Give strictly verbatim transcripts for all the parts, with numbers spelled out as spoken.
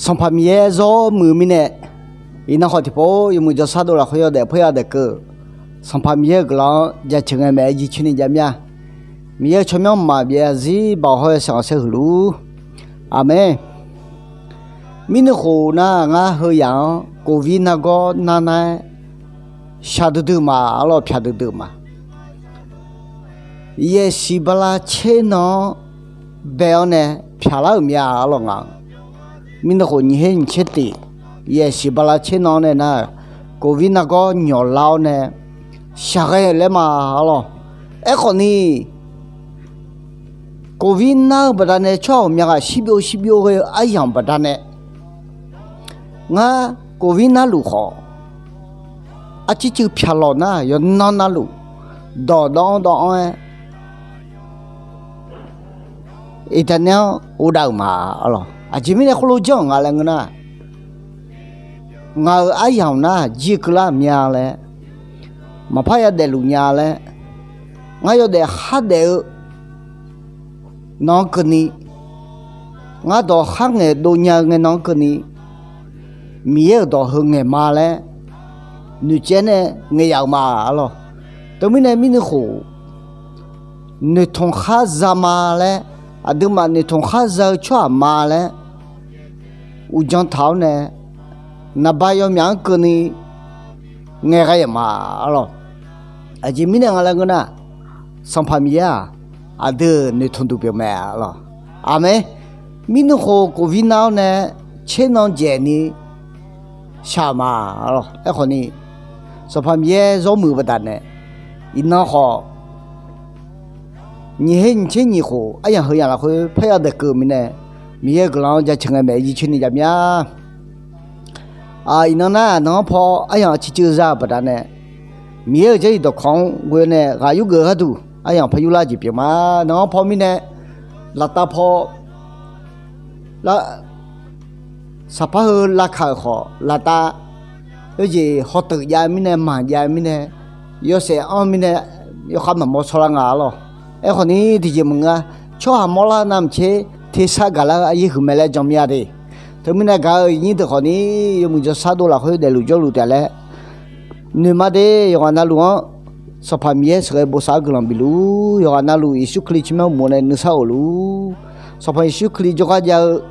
Sanqpaq Miqyaer zawr muiq-eu mirnae, iqnan khawf tiqpov yawmuiq jawrshar dov lafkhoer yawdaef peur ya daef keuv-eu, Sanqpaq Miqyaer-euq guiqlanq-anr jaceuq ngae maeq-aer jircoer ni jav mir-a. Miqyaer-euq tsawrmyanr mqmaq byav zarzir baoq hawr-eu saeqkhanq saerhuiq luf-ur. Aqmeq. Mirnuiv khof nar ngar heu yaf-anr Covid nargawr nar nar-aer shaqdui dui ma arlawr, pyaq dui dui ma. Yaefsiq bala tser nan-anr bae-awr nae pyaqlar-euq mya arlawr ngaq-anr. Mirnuiv khof nyiq her nyiq tser tiq, yaefsiq bala tser nan-anr nae nar, Covid nargawr nyawqlar-awr nae shaqghae-eu laer ma arlawr. Aerkhawf ni, Covid nar-eu baqdanae tsawrhaq ghawqmya ghaq shirbyov shirbyov ghae-eu aryamq baqdanae, ngar Covid narluf khawf, arcir cuiv pyaq lawq nar yawqnan navluf dawq dawv-anr dawv-anr-aer, iqdanae-anr ghofdav-euq ma arlawr. Aqjeq mirnae khoerlof janr-euq nga laer ngeur nar, ngaq-euq aryamq nar jir keuvlar mya laer, maqpar yadaef luf nya laer, ngar yawdaef khardaef-eu nan-anr keuvni, ngar dawq khar ngaeq dov nya-eu ngae nan-anr keuvni, Miqyaer-euq dawq heu ngaeq ma laer noeqcaev nae ngaeq yaf-euq ma arlawr. Teumirnae mirnuiv khof noeqtmq khar za ma laer, aqduimaf noeqtmq khar za-eu tsawrhaq ma laer uqdzan taq-awr nae, naqba yawmyaq-anr keuvni ngaeqghae yaf ma arlawr. Aqjeq mirnae nga laer ngeur nar, Sanqpaq Miqyaer-aq, aqdui-euq noeqtmq duq pyeuf mae arlawr. Aqmeq. Mirnuiv khof Covid nar-awr nae tser nan dzaeqni shaq-euq ma arlawr. Aerkhawf ni, Sanqpaq Miqyaer zawr muiq-eu baqdanae, iqnan khawf nyiq her nyiq tser nyiq khof aryamq heu yamq lafkhoer parya daef keuv-eu mirnae, Miqyaer-euq guiqlanq-anr jaceuq ngae maeq-aer jircoer ni jav mir-a. Iqnan nar nan-anr paw aryamq ciqcuiv za-euq baqdanae, Miqyaer-euq Jarlif dawqkawq-anr ghoe nae ghaq yurgeuf-eu gharduq aryamq par yurlar jeq pyeuf ma. Nan-anr paw mirnae, laftav paw lar, saqpar heu lavkaq-euq khawf laftav, oerjeq hawteuf jav mirnae, manq jav mirnae, yawshaef anr mirnae, yawkhav maqmawr tsawrlar nga arlawr. Aerkhawf ni tiqjeq maqngeur-a. Tsawrhaq mawrlar-eu navmaqtser tersar gaqlar-eu aryaer huiq mae laer jan mir-a de. Teumirnae gaq-euq iqnyir deuq khawf ni, yawmuiq jawrshar dov lafkhoer daefluf jawrluf taef laer noeqma de. Yawqghaq navluf-anr Sanqpaq Miqyaer sheuqghae bosav-anr guiqlanq bif luf-ur. Yawqghaq navluf Yeqsur Kali tsawrmyanr uqmov nae nuisar of luf-ur. Sanqpaq Yeqsur Kali jawrgar jav-eu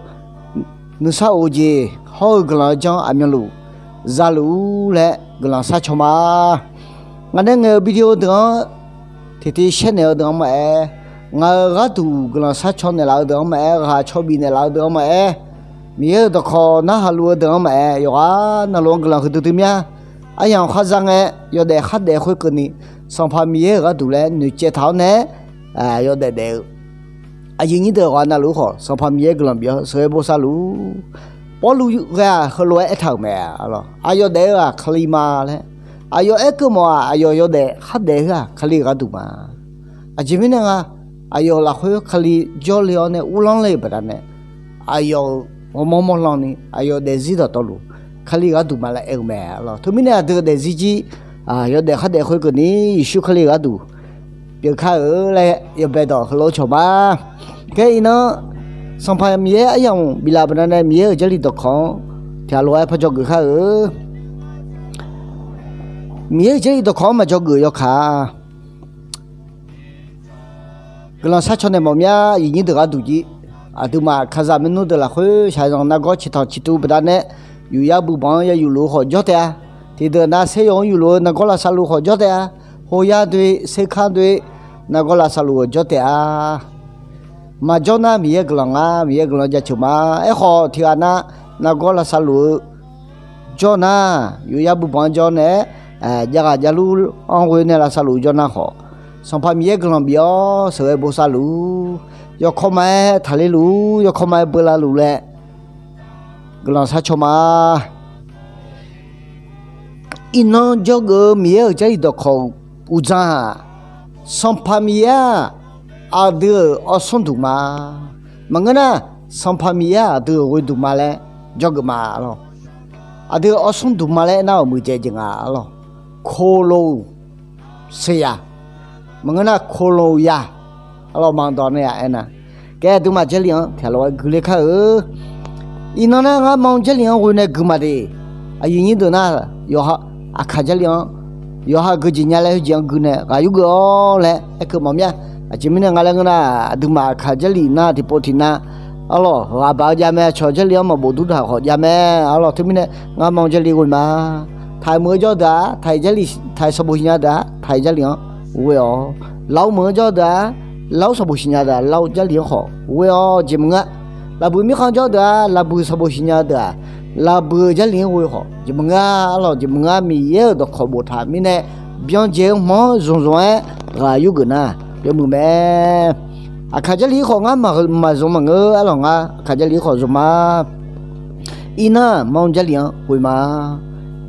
nuisar of-eu jeq hawr-eu guiqlanq-eu janr aqmyanluf za luf-ur laer guiqlanq sharcaw ma. Ngaq nae ngaeq-eu video deuq-anr tiqtiv shaer naeq-eu deuq-anr maqaer, ngaq-euq gharduq guiqlanq sharcaw naeqlaf-eu deuq-anr maqaer, ghaq caw bif naeqlaf-eu deuq-anr maqaer, Miqyaer-euq dawqkawq narhaq luf-eu deuq-anr maqaer, yawqghaq navluf-anr guiqlanq huiqdui dui mir-a. Aryanq kharza ngae, yawdaef khardaef khoerkeuvni, Sanqpaq Miqyaer-euq gharduq laer noeqcaev taq-awr nae, yawdaef daef-eu aqyuif nyir deuq yawqghaq navluf-ur khawf, Sanqpaq Miqyaer guiqlanq bif-awr sheuqghae bosav luf-ur. Pawrluv ghae-aq heulof-aer aertaq-euq mae arlawr. Aqyawf daef-eu-aq Kali ma laer, aqyawf aerkeuv mawf-aq, aqyawf yawdaef khardaef heu-aq Kali-euq gharduq ma. Aqjeq mirnae nga, aqyawf lafkhoer Kali jawrle-awr nae uvlanr le-euq baqdanae, aqyawf-euq ghawrmawr mawrlan ni aqyawf daefzir dawqtawvluf Kali-euq gharduq ma laer aer-eu mae arlawr. Teumirnae aqdui-euq daefzir jir yawdaef khardaef khoerkeuvni Yeqsur Kali-euq gharduq pyeufkar-eu laer yawbae dawq heulof-aer cawq ma. Kae iqnan, Sanqpaq Miqyaer aryamq biflaf baqdanae Miqyaer-euq Jarlif dawqkawq-anr tiqghaq lof-aer par dzawgeuf kar-eu. Miqyaer-euq Jarlif dawqkawq-anr maqdzawgeuf yawkaq-a. Guiqlanq sharcaw naeq mawf mir-a. Aqyuif nyir deuq gharduq jir, aqduimaf kalizaq maernmr deuq lafkhoer shaqzanq nargawr ciqtanq ciqtuv baqdanae, yufyar buibanq-anr ya yufluf-eu khawf jawr taef-a. Tiqdeuq nav ser yawq-anr yufluf-eu nargawr lavsavluf khawf jawr taef-a. Hoyar doe, serkar doe, nargawr lavsavluf-eu jawr taef-a. Maqjawr nar Miqyaer guiqlanq nga, Miqyaer guiqlanq jaceuq ma. Aerkhawf tiqghaq nar nargawr lavsavluf-eu jawr nar, yufyar buibanq-anr jawr nae-aer, javghaq javlur-anr ghoe nae lavsavluf jawr nar khawf, Sanqpaq Miqyaer guiqlanq bif-awr sheuqghae bosav luf-ur. Yawkawr ma-aer taqler luf-ur. Yawkawr ma-aer beulavluf laer guiqlanq sharcaw ma. Iqnan dzawgeuf-eu Miqyaer-euq Jarlif dawqkawq uqdzan-aq, Sanqpaq Miqyaer-aq, aqdui-euq awrsmr duq ma. Maqngeur nar, Sanqpaq Miqyaer-aq aqdui-euq ghoe duq ma laer dzawgeuf ma arlawr. Aqdui-euq awrsmr duq ma laer aernar-euq muiqdzaeq jeq nga arlawr. Koloq seuq yaq, maqngeur nar koloq yaq arlawr, maqdawq nae yaq aernar. Kae aqduimaf Jarlif-anr tiqghaq lof-aer guiqler kar-eu. Iqnan nar ngar ma-eu Jarlif-anr ghoe nae gui ma de. Aqyuif nyir deuq nar, yawqha, Aqkaq Jarlif-anr yawqha geujeq nya laer heujeq-anr gui nae ghaq yurgeuf-awr laer aerkeuv mawf mir-a. Aqjeq mirnae nga laer ngeur nar, aqduimaf Aqkaq Jarlif nar tiqpov tiqnav arlawq ghaq baq-eu jav mae. Aqcawq Jarlif-anr maqbof dur taq khawf jav mae arlawq. Teumirnae ngar ma-eu Jarlif ghoe ma. Taqmuiq-eu jawr-eu deuq-aq, taq-iq Jarlif, taq-iq sanqbof siqnya deuq-aq, taq-iq Jarlif-anr ghoe-awq. Lafov meuq-eu jawr-eu deuq-aq, lafov sanqbof siqnya deuq-aq, lafov Jarlif-anr khawf ghoe-awr jeq maqngeur-a. Laqbuiq mirkhanq jawr-eu deuq-aq, laqbuiq sanqbof siqnya deuq-aq, laqbuiq-eu Jarlif-anr ghoe khawf jeq maqngeur-a arlawq. Jeq maqngeur-a. Miqyaer-euq dawqkawq boftaq mirnae byanjae-eu hmq-anr zanqzanq-aer ghaq yurgeuf nar yawmuiq mae. Aqkaq Jarlif-ir khawf ngar maqzmq maqngeur arlawq. Ngar Aqkaq Jarlif-ir khawf zmq ma. Iqnan ma-eu Jarlif-anr ghoe ma.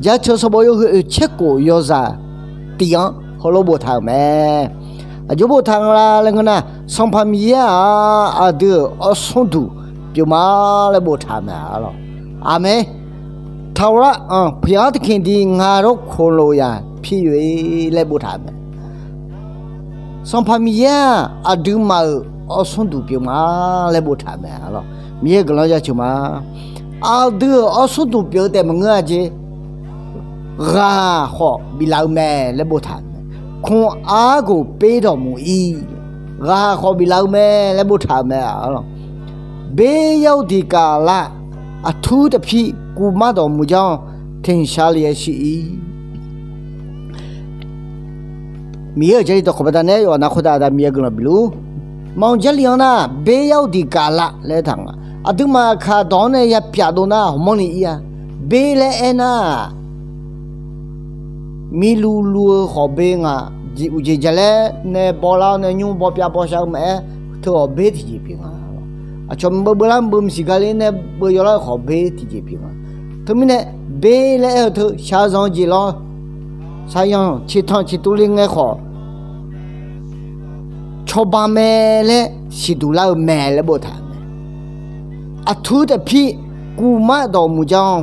Jaceuq sanqbof yawhuiq oeqtser khof yawzaq tiq-anr heulof boftaq-euq mae. Aqjox boftaq nga la laer ngeur nar, Sanqpaq Miqyaer-aq aqdui-euq awrsmr duq pyeuf ma laer boftaq-euq mae arlawq. Aqmeq. Taqghaq-anr พระเยซูคริสต์ ငါတို့ကို ကိုယ်တော် ဖြစ်၍ laer boftaq-euq mae. Sanqpaq Miqyaer-aq aqduimaf-euq awrsmr duq pyeuf ma laer boftaq-euq mae arlawq. Miqyaer-euq guiqlanq jaceuq ma. Aqdui-euq awrsmr duq pyeuf-eu taef maqngeur-a jeq, ghaq khawf biflaf-eu mae laer boftaq-euq mae. ခွန်အားကို ပေးတော်မူ၏. Ghaq khawf biflaf-eu mae laer boftaq-euq mae arlawq. ဘုရားသည် အထူးသဖြင့် ကူမတော်မူကြောင်း ထင်ရှားလျက်ရှိ၏. Miqyaer-euq Jarlif dawqkawq baqdanae yawqghaq nav khoertav aqda Miqyaer guiqlanq bifluf. Ma-eu Jarlif-anr nar, ဘုရားသည် လာ laer taq nga. Aqduimaf kaq dawq-anr nae yapyaf dov nar hawmawr ni ir-a. ဘုရား laer aernar-aq, miqluv luv-eu khawf ဘုရား nga. Uqjeq jaqlaer nae bawlar-awr nae nymr bawpyav bawshar-eu maqaer, teu khawf ဘုရား tiqjeq pyeuf nga. Aqcawq maqbeuv beular maqbeuv maqsiq gar ler nae beuv yawlar-eu khawf ဘုရား tiqjeq pyeuf nga. Teumirnae ဘုရား laer aer-eu teu shaqzanq-eu jeq lawr, shaqzanq ciqtanq ciqtuv le ngae khawf, cawba mae laer siqduq lar-eu mae laer boftaq-euq mae. အထူးသဖြင့် ကူမတော်မူကြောင်း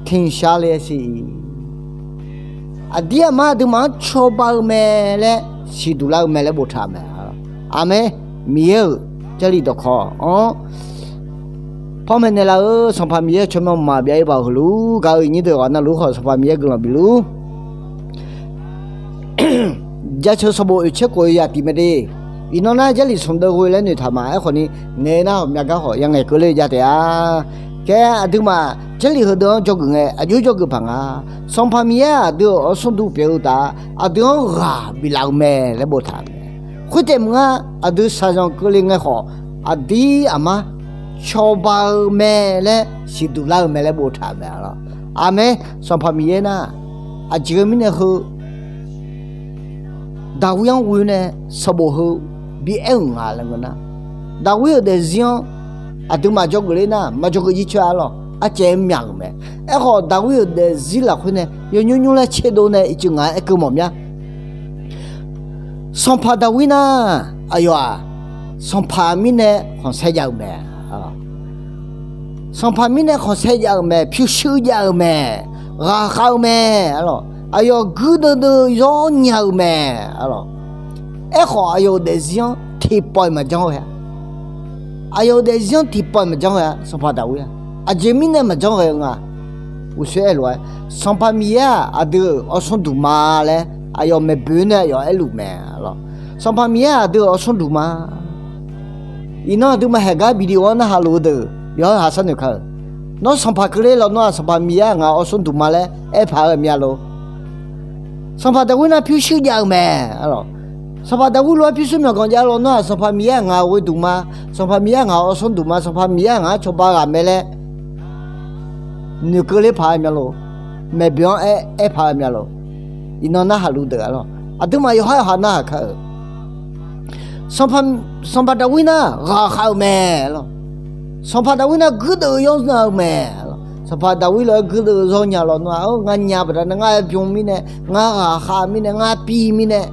ထင်ရှားလျက်ရှိ၏. Aqdir aqmar aqduimaf-anr cawba-eu mae laer siqduq lar-eu mae laer boftaq-euq mae. Aqmeq. Miqyaer-euq Jarlif dawqkawq-anr panmaeq naeqlaf-eu Sanqpaq Miqyaer-euq tsawrmyanr maqbyav-ir baoq heulof-ur gaq-eu nyir deuq ghaq navluf-ur khawf Sanqpaq Miqyaer guiqlanq bifluf-ur. Jaceuq sanqbof oeqtser khof yawzaq tiq mae de. Iqnan nar Jarlif smq deuv ghoe laer noeqtaq ma. Aerkhawf ni, ngaeq nar ghawqmya gar khawf ya ngaeq keuvle ja taef-a. Kae aqduimaf Jarlif heudeuq-anr dzawgeuf ngae aqjox dzawgeuf paq nga. Sanqpaq Miqyaer aqdui-euq awrsmr duq pyeuf-eu taf, aqdui-anr ghaq biflaf-eu mae laer boftaq-euq mae. Khoertaef maqnga, aqdui shaqzanq keuvle ngae khawf, aqdir aqmar cawba-eu mae laer siqduq lar-eu mae laer boftaq-euq mae arlawq. Aqmeq. Sanqpaq Miqyaer nar, aqjeq-eu mirnae heu Daqwir-anr ghoe nae sanqbof heu bi aer-euq nga laer ngeur nar, Daqwir-euq daefzir-anr aqduimaf dzawgeuf ler nar, maqdzawgeuf jircoer arlawq, arcaev-aer myaq-euq mae. Aerkhawf Daqwir-euq daefzir lafkhoer nae yawnymr nymr laer tserdov nae iqcuiv ngaq-aer aerkeuv mawf mya. Sanqpaq Daqwir nar, aqyawf-aq, sanqpaq mirnae khanqsaer jav-eu mae. Sanqpaq mirnae khanqsaer jav-eu mae, pyurshuir jav-eu mae, ghaqkhav-eu mae arlawq. Aqyawf guirdeuv deuv zawr nya-eu mae arlawq. Aerkhawf aqyawf-euq daefzir-anr tiqpawf-iq maqjanr ghae-a. Aqyawf-euq daefzir-anr tiqpawf-iq maqjanr ghae-a, Sanqpaq Daqwir-aq. Aqjeq mirnae maqjanr ghae-eu nga. Uqshoe aerlof-aer, Sanqpaq Miqyaer-aq aqdui-euq awrsmr duq ma laer aqyawf maeqboeq nae aqyawf aerluf mae arlawq. Sanqpaq Miqyaer-aq aqdui-euq awrsmr duq ma. Iqnan aqduimaf haeq gar video-anr narhaq luf-eu deuq yawqha-eu haq sharnoeq ka-euq. Nawr sanqpaq keuvler lawnmr-aq, Sanqpaq Miqyaer ngaq-euq awrsmr duq ma laer aerpaq-eu mya lor. Sanqpaq Daqwir nar pyurshuir jav-eu mae arlawq. Sanqpaq Daqwir lof-aer pyurshuir myawqganq jav lawnmr-aq, Sanqpaq Miqyaer ngaq-euq ghoe duq ma, Sanqpaq Miqyaer ngaq-euq awrsmr duq ma, Sanqpaq Miqyaer ngaq-anr cawba ghaq mae laer noeqkeuv ler paq-eu mya lor. Maeqboeq-anr aer, aerpaq-eu mya lor. Iqnan narhaq luf deuq arlawq. Aqduimaf yawqhar yawqha narhaq ka-euq. Sanqpaq, Sanqpaq Daqwir nar ghaqkhav-eu mae arlawq. Sanqpaq Daqwir nar guirdeuv-eu yawr nya-eu mae arlawq. Sanqpaq Daqwir lof-aer guirdeuv-eu zawr nya lawnmr-aq, ngar nya baqdanae ngar-aer bym mirnae, ngar ghaqkhav mirnae, ngar pi mirnae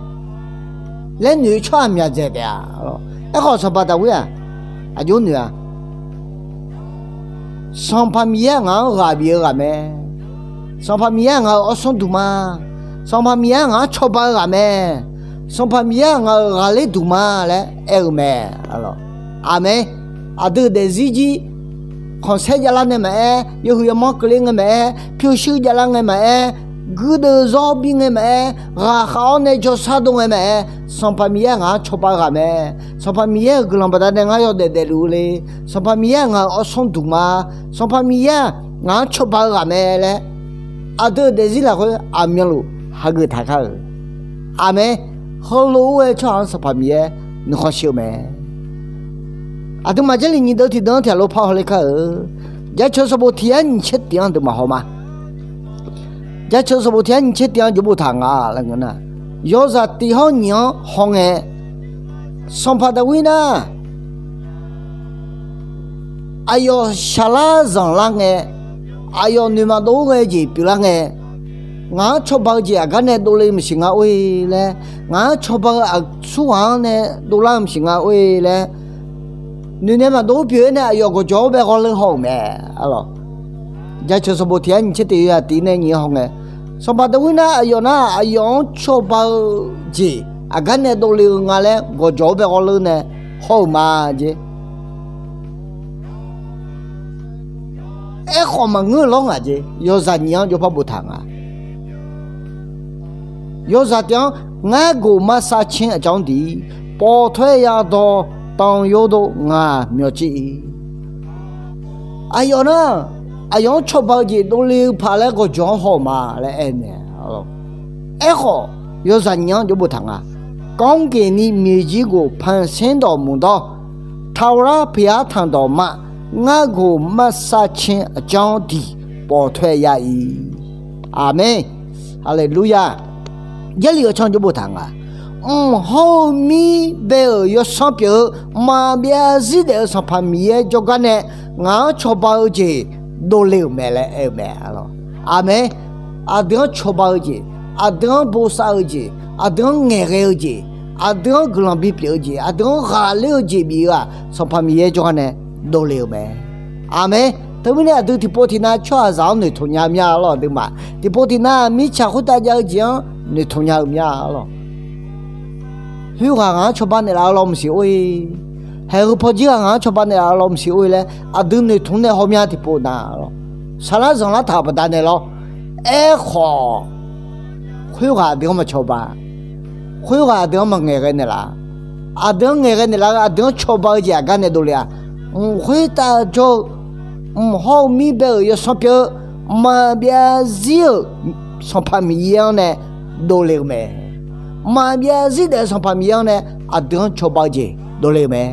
laer noeq-eu tsawrhaq myaq dzaeq taef-a. Aerkhawf Sanqpaq Daqwir-aq, aqjox noeq-a. Sanqpaq Miqyaer ngaq-anr ghaq bif-eu ghaq mae. Sanqpaq Miqyaer ngaq-euq awrsmr duq ma. Sanqpaq Miqyaer ngaq-anr cawba-eu ghaq mae. Sanqpaq Miqyaer ngaq-euq ghaqler duq ma laer aer-eu mae. Aqmeq. Aqdui-euq daefzir jir khanqsaer javlar ngae maqaer, yawhuiq yawmanr keuvler ngae maqaer, pyurshuir javlar ngae maqaer, guirdeuv zawr bir ngae maqaer, ghaqkhav-awr nae jawrshar dov ngae maqaer, Sanqpaq Miqyaer-aq ngaq-anr cawba-eu ghaq mae. Sanqpaq Miqyaer-euq guiqlanq baqdanae ngar yawdaef daefluf-eu le. Sanqpaq Miqyaer-aq ngaq-euq awrsanr duq ma. Sanqpaq Miqyaer-aq ngaq-anr cawba-eu ghaq mae laer, aqdui-euq daefzir lafkhoer aqmyanluf hageuf taq kar-euq. Aqmeq. Heulof-aer tsawrhaq-anr Sanqpaq Miqyaer nuikhanr shir-eu mae. Aqduimaf Jarlif nyiq deuv tiqdeuv-anr tiq ghaq lof par hawler kar-euq. Jaceuq sanqbof tiq yar nyiq tser tiq-anr aqduimaf haw ma. Jaceuq sanqbof tiq yar nyiq tser tiq-anr jawr boftaq nga laer ngeur nar, yawzaq tiq hawr nyiq-anr hawngae, Sanqpaq Daqwir nar, aqyawf shaqlar zanqlar ngae, aqyawf noeqma dov-aer ghae jeq pyeuflar ngae, ngaq-anr cawba-eu jeq aqgar nae dovle-eu maqsiq nga or-e laer, ngaq-anr cawba-eu aqsurghaq-anr nae dovlar-eu maqsiq nga or-e laer, noeqnaeq maqdov-aer pyeuf-aer nae aqyawf gawqjawq-anr bae ghawrleur haw-euq mae. Arlawq, jaceuq sanqbof tiq yar nyiq tser tiq yawzaq tiq nae nyiq-anr hawngae, Sanqpaq Daqwir nar aqyawf nar aqyawf-anr cawba-eu jeq aqgar nae dovle-eu nga laer gawqjawq-anr bae ghawrleur nae haw-euq ma jeq. Aerkhawf maqngeur-eu lawr ngaq jeq, yawzaq nyiq-anr jawrpar boftaq nga. Yawzaq tiq-anr, ngar goq marsar caer aqcawq-anr diq, pawf taw-aer yadawq tanqyo dov ngaq myawqciv-ir. Aqyawf nar, aqyawf-anr cawba-eu jeq dovle-eu paq laer gawqjawq-anr haw-euq ma laer aer-eu mae. Aerkhawf, yawzaq nyiq-anr jawr boftaq nga. ကောင်းကင်နှင့် မြေကြီးကို ဖန်ဆင်းတော်မူသော ထာဝရဘုရားထံတော်မှ ငါ့ကို မတ်စတ်ခြင်းအကြောင်းသည် ပေါ်ထွက်ရ၏။ Aqmeq. Haleluya. Jarlif-eu tsawrhaq jawr boftaq nga. Mq hawr-eu mir bae-euq yawsanr pyeuf-eu maqbyav zir daef-eu Sanqpaq Miqyaer jawrgar nae ngaq-anr cawba-eu jeq dovle-euq mae laer aer-eu mae. Aqmeq. Aqdui-anr cawba-eu jeq, aqdui-anr bosav-eu jeq, aqdui-anr ngaeqghae-eu jeq, aqdui-anr guiqlanq bipyeuf-eu jeq, aqdui-anr ghaqler-eu jeq bif-eu-aq, Sanqpaq Miqyaer jawrgar nae dovle-euq mae. Aqmeq. Teumirnae aqdui tiqpov tiqnav tsawrhaqzaq-anr noeqtmq nya mya lawr aqduimaf. Tiqpov tiqnav mirtsaq khoertav jav-eu jeq-anr noeqtmq nya-eu mya lawr. Khoerghaq ngaq-anr cawba naeqlaf-eu law maqsiq or-e, haeq heu pawjir ghaq ngaq-anr cawba naeqlaf-eu law maqsiq or-e laer aqdui noeqtmq nae hawmya tiqpov na lawr. Saqlar zanqlar taq-euq baqdanae lawr. Aerkhawf, khoerghaq aqdui-anr maqcawba. Khoerghaq aqdui-anr maqngaeq ghae naeqlaf. Aqdui-anr ngaeqghae naeqlaf-eu aqdui-anr cawba-eu jeq aqgar nae dovle-a. Mq khoertav jawr-eu, mq hawr-eu mir bae-euq yawsanr pyeuf-eu maqbyav zir-euq Sanqpaq Miqyaer-anr nae dovle-eu mae. Maqbyav zir daef-eu Sanqpaq Miqyaer-anr nae aqdui-anr cawba-eu jeq dovle-eu mae.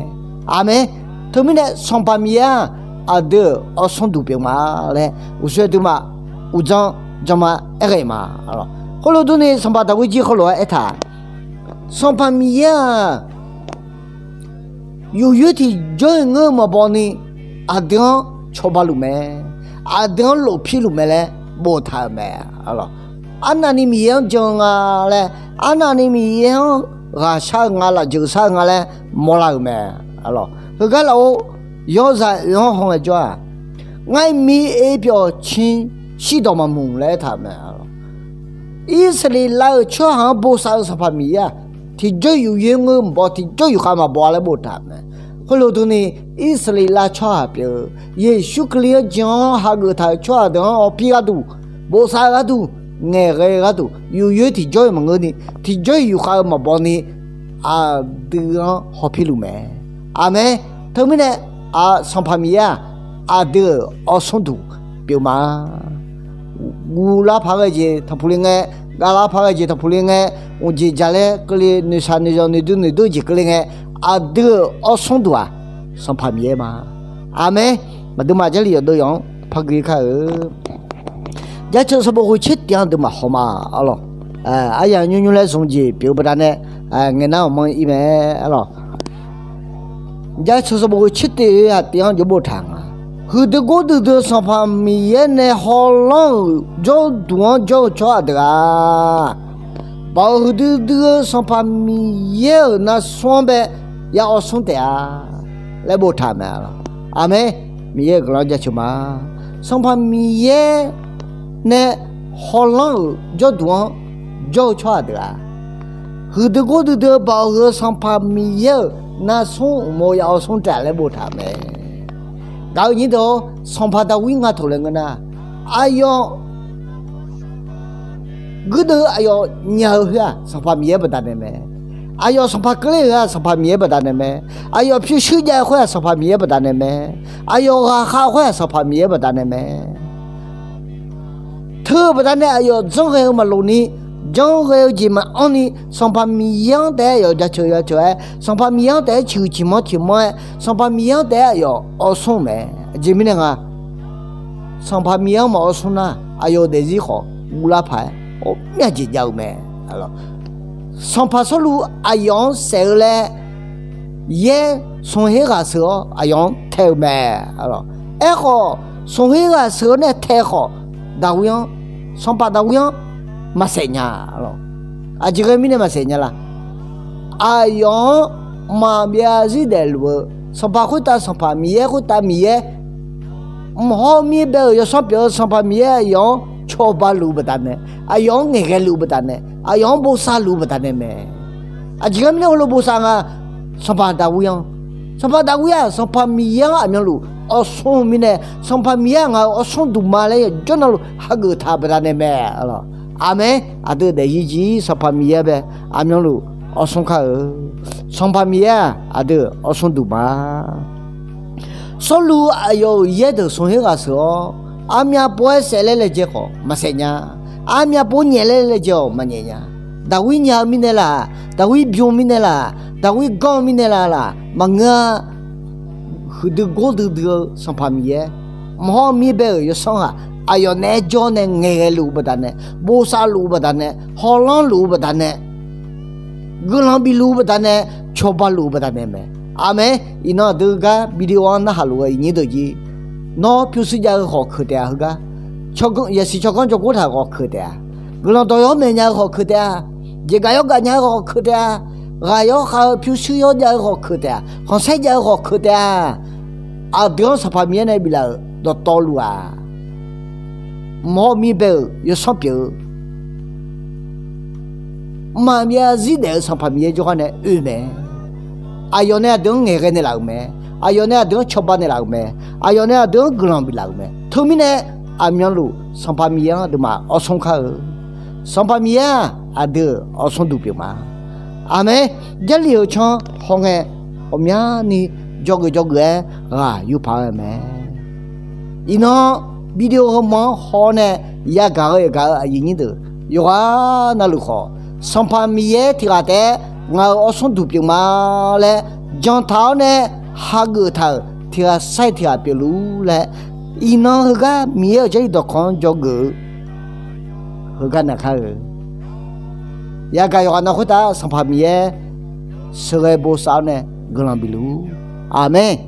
Aqmeq. Teumirnae Sanqpaq Miqyaer-aq, aqdui-euq awrsmr duq pyeuf ma laer uqshoe aqduimaf uqdzan janma aerghae ma. Khoerlof durni Sanqpaq Daqwir jir heulof-aer aertaq, Sanqpaq Miqyaer-aq, yufyoer tiqjawr-iq ngeur-eu maqbaw ni aqdui-anr cawba luf mae. Aqdui-anr lofpir luf mae laer boftaq-euq mae. Arnavni Miqyaer-anr jan-eu nga laer, arnavni Miqyaer-anr ghaqshar-eu nga, lafjeuq shar-eu nga laer mawrlar-euq mae. Heugar laf-or, yawzaq oe-anr hawngae jawr-aq, ngar mir-aer pyawv cir shir dawq maqmuq laer aertaq-euq mae. Irsaqleqlav-euq tsawrhaq-anr bosav-eu Sanqpaq Miqyaer-aq, tiqjawr yufyoer ngeur-eu maqbaw, tiqjawr yufkhav maqbaw-a laer boftaq-euq mae. Khoerlof durni, Irsaqleqlav tsawrhaq pyeuf-eu, Yeqsur Kali-anr jan-awr hageuf taq-euq tsawrhaq deuq-anr awpir gharduq, bosav-eu gharduq, ngaeqghae-eu gharduq, yufyoer tiqjawr-iq maqngeur ni, tiqjawr-iq yufkhav-eu maqbaw ni, aqdui-anr hawpir luf mae. Aqmeq. Teumirnae, Sanqpaq Miqyaer-aq, aqdui-euq awrsmr duq pyeuf ma. Guvlar paq ghae jeq tanqpuq le ngae, gavlar paq ghae jeq tanqpuq le ngae, uqjeq jaqlaer keuvle, noeqshaq noeqzanq noeqdui noeqdui jeq keuvle ngae, aqdui-euq awrsmr duq-aq, Sanqpaq Miqyaer ma. Aqmeq. Aqduimaf Jarlif yawqdeuv yawq-anr par gui kar-eu. Jaceuq sanqbof ghoeq tser tiq-anr aqduimaf hawma arlawq. Aryaq nymr nymr laer zmq jeq pyeuf-eu baqdanae, ngaeqnar-awq manr ir mae arlawq. Jaceuq sanqbof ghoeq tser tiq-eu aqtiv-anr jawr boftaq nga. Huiqdui gordui dui-eu Sanqpaq Miqyaer nae hawlanr-euq jawrduq-anr jawr-eu tsawrhaq deuq-aq, baoq huiqdui dui-eu Sanqpaq Miqyaer-euq narsmr-anr bae ya awrsmr taef-a laer boftaq mae arlawq. Aqmeq. Miqyaer-euq guiqlanq-anr jaceuq ma. Sanqpaq Miqyaer nae hawlanr-euq jawrduq-anr jawr-eu tsawrhaq deuq-aq, huiqdui gordui dui-eu baoq huiq-eu Sanqpaq Miqyaer-euq narsmr uqmov ya awrsmr taef-a laer boftaq mae. Gaq-eu nyir deuq-or, Sanqpaq Daqwir nga taq laer ngeur nar, aqyawf guirdeuv aqyawf nya-eu khoer-aq, Sanqpaq Miqyaer baqdanae mae. Aqyawf sanqpaq keuvler-euq-aq, Sanqpaq Miqyaer baqdanae mae. Aqyawf pyurshuir jav-eu khoer-aq, Sanqpaq Miqyaer baqdanae mae. Aqyawf ghaqkhav khoer-aq, Sanqpaq Miqyaer baqdanae mae. Teu-eu baqdanae aqyawf janrghae-eu maqloq ni, janrghae-eu jeq maqanr ni, Sanqpaq Miqyaer-anr taef-aer aqyawf jaceuq jaceuq-aer, Sanqpaq Miqyaer-anr taef-aer ciqhuiq ciqmanr ciqmanr-aer, Sanqpaq Miqyaer-anr taef-aer aqyawf awrsmr-eu mae. Aqjeq mirnae nga, Sanqpaq Miqyaer-anr maq awrsmr nar, aqyawf-euq daefzir khawf guvlar paq-aer ghawqmya jeq jav-eu mae. Sanqpaq Sawrluv aqyawf-anr saef-eu laer yaer smq her ghaq sheuq-awr aqyawf-anr tae-eu mae. Aerkhawf, smq her ghaq sheuq-awr nae tae khawf, Daqwir-anr, Sanqpaq Daqwir-anr maqsaef nya. Aqjeq ghae mirnae maqsaef nya la? Aqyawf-anr maqbyav zir daefluf-eu, Sanqpaq khoertav Sanqpaq, Miqyaer khoertav Miqyaer, mq hawr mir bae-euq yawsanr pyeuf-eu Sanqpaq Miqyaer aqyawf-anr cawba luf-eu baqdanae, aqyawf-anr ngaeqghae luf-eu baqdanae, aqyawf-anr bosav luf-eu baqdanae mae. Aqjeq ghae mirnae heulof bosav nga? Sanqpaq Daqwir-anr, Sanqpaq Daqwir-aq, Sanqpaq Miqyaer-anr aqmyanluf awrsmr-eu mirnae, Sanqpaq Miqyaer-aq ngaq-euq awrsmr duqma laer yawqjawr navluf hageuf taq-eu baqdanae mae. Aqmeq. Aqdui daefzir jir Sanqpaq Miqyaer bae aqmyanluf awrsmr kar-eu. Sanqpaq Miqyaer-aq aqdui-euq awrsmr duqma. Sawrluv aqyawf-euq yaer deuq smq her ghaq sheuq-awr, armyav pov-aer saef laer laejae khawf maqsaef nya. Armyav pov nyaef laer laejae-awq maqnyaef nya. Daqwir nya-eu mirnae laq, Daqwir bym mirnae laq, Daqwir ganr-eu mirnae laq laq maqngeur-a. Huiqdui gordui dui-eu Sanqpaq Miqyaer, mq hawr mir bae-euq yawsanr haq aqyawf naeq-aer jawr nae ngaeqghae luf-eu baqdanae, bosav luf-eu baqdanae, hawlanr luf-eu baqdanae, guiqlanq bif luf-eu baqdanae, cawba luf-eu baqdanae mae. Aqmeq. Iqnan aqdui gar video-anr narhaq luf-eu iqnyir deuq jir, nawr pyurshuir jav-eu khawf keuq taef-a heugar, yasiq tsawrganr jawrgor taq-euq khawf keuq taef-a, guiqlanq dawq yawr maeq nya-eu khawf keuq taef-a, jeqgaf yawr gaf nya-eu khawf keuq taef-a, ghaq yawr khav-eu pyurshuir yawr jav-eu khawf keuq taef-a, khanqsaer jav-eu khawf keuq taef-a, aqdui-anr Sanqpaq Miqyaer nae biflaf-euq dawqtawvluf-aq, mq hawr mir bae-euq yawsanr pyeuf-eu maqbyav zir daef-eu Sanqpaq Miqyaer jawrgar nae oe mae. Aqyawf nae aqdui-anr ngaeqghae naeqlaf-euq mae. Aqyawf nae aqdui-anr cawba naeqlaf-euq mae. Aqyawf nae aqdui-anr guiqlanq biflaf-euq mae. Teumirnae aqmyanluf Sanqpaq Miqyaer-anr aqduimaf awrsmr kar-eu. Sanqpaq Miqyaer-aq aqdui-euq awrsmr duq pyeuf ma. Aqmeq. Jarlif-euq can hawngae ghawqmyani dzawgeuf dzawgeuf-aer ghaq yurpaq-aer mae. Iqnan video heu manq-anr haw-awr nae yagaq-eu yagaq-eu aqyuif nyir deuq yawqghaq navluf khawf, Sanqpaq Miqyaer tiq ghaq taef-aer ngaq-euq awrsmr duq pyeuf ma laer jantaq-awr nae hageuf taq-euq tiq ghaq sair tiq ghaq pyeufluf laer, iqnan heugar Miqyaer-euq Jarlif dawqkawq-anr dzawgeuf-eu heugar naqkar-eu. Yagaq yawqghaq na khoertav Sanqpaq Miqyaer sheuqghae bosav-awr nae guiqlanq bifluf-ur. Aqmeq.